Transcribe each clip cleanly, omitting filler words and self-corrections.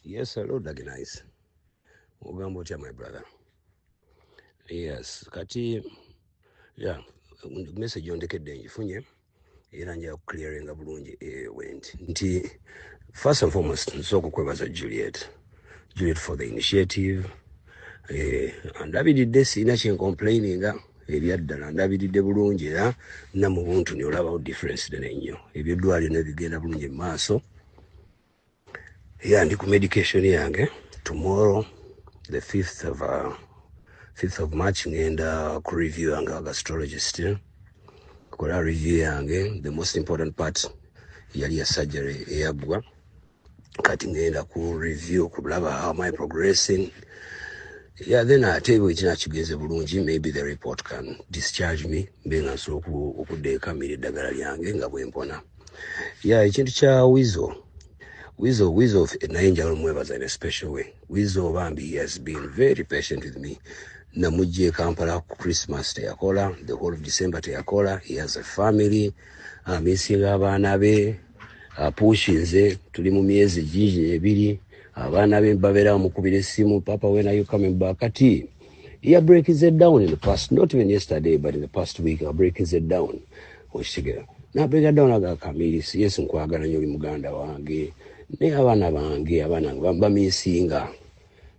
Yes, hello, Dagi Nice. Ogamba otya, my brother? Yes, kati yeah, message ondekedde ngifunye era nja kuclearinga bulungi went nti first and foremost nsooka okwebaza Juliet, Juliet for the initiative. Andabiridde, sirina kyencomplaininga ebyaddala, ndabiridde bulungi era namubuntu ni olabawo difference nene nnyo. Ebyeddwaliro nebigenda bulungi mu maaso. Yeah, ndi ku medication yange. Tomorrow, the 5th of March, ngenda ku review yange, gastrologist kola review yange. The most important part yali ya surgery eyaggwa, kati ngenda ku review kulaba how am I progressing. Yeah, then ate bwe kina kigenze bulungi, maybe the report can discharge me, mbe nga nsobola okudda ekamira eddagala lyange nga bwempona. Yeah, ekintu kya Wizo, Wizo, Wizo naye njagala omwebaza in a special way. Wizo bambi, he has been very patient with me. Namujja e Kampala ku Christmas, teyakola, the whole of December teyakola. He has a family, amissinga abaana be, apushinze. Tuli mu myezi gingi 2, abaana be babeera bamukubira essimu, "Papa, when are you coming back?" Kati he breaks it down in the past, not even yesterday, but in the past week, he breaks it down. Okitegeera? Nabreaka down aga, "Kamiri, yes, nkwagala nnyo, oli muganda wange, naye abaana bange, abaana bange bamissinga."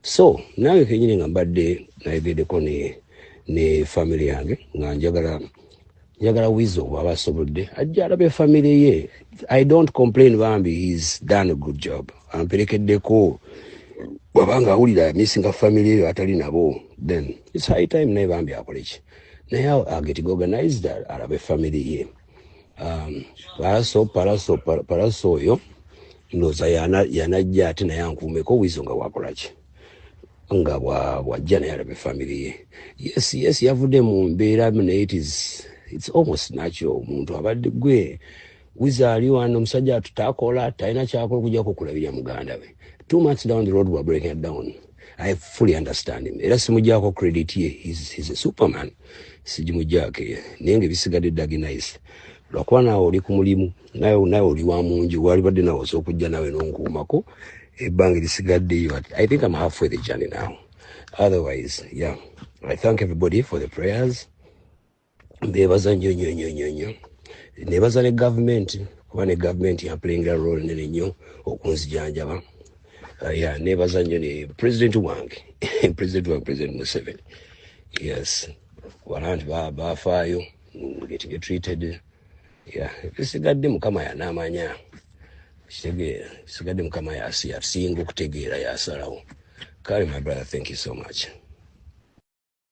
So nange kenyini nga mbadde nayogeddeko ne family yange nga njagala Wizo bw'aba asobodde ajja alabe family ye. I don't complain, bambi, he's done a good job, amperekeddeko. Bw'abanga awulira missinga family eyo atali nabo, then it's high time naye bambi akole ki, naye aget organized alabe family ye. Pallaso oyo ndowooza yanajja ate naye ankuumeko Wizo nga wakolaki, nga bwajja naye alabe family ye. Yes, yavudde mu mbeera, naye it's almost natural. Omuntu abadde gwe Wizo ali wano, omusajja atutakola, talina kyakola okujjako okulabirira muganda we. 2 months down the road, we're breaking it down. I fully understand him, era simugyako credit ye. He's a superman, sigimugyako, naye nga ebisigadde, Dagi Nice, lwakuba naawe oli ku mulimu, nawe oli wa mungi, walibadde nawe osobola okujja nawe nonkuumako ebbanga erisigaddeyo. I think I'm halfway the journey now. Otherwise, yeah, I thank everybody for the prayers. Mbeebaza nnyo nnyo nnyo nnyo nnyo. Nebaza ne gavumenti, kuba ne gavumenti yaplayinga role nene nnyo okunzijanjaba. Yeah, nebaza nnyo ne president wange, president Museveni. Yes, wala nti bafaayo getting treated. Yeah, ebisigadde Mukama yanaamanya. Kitegeera, bisigadde Mukama yasinga okutegeera, yasalawo. Kale, my brother, thank you so much.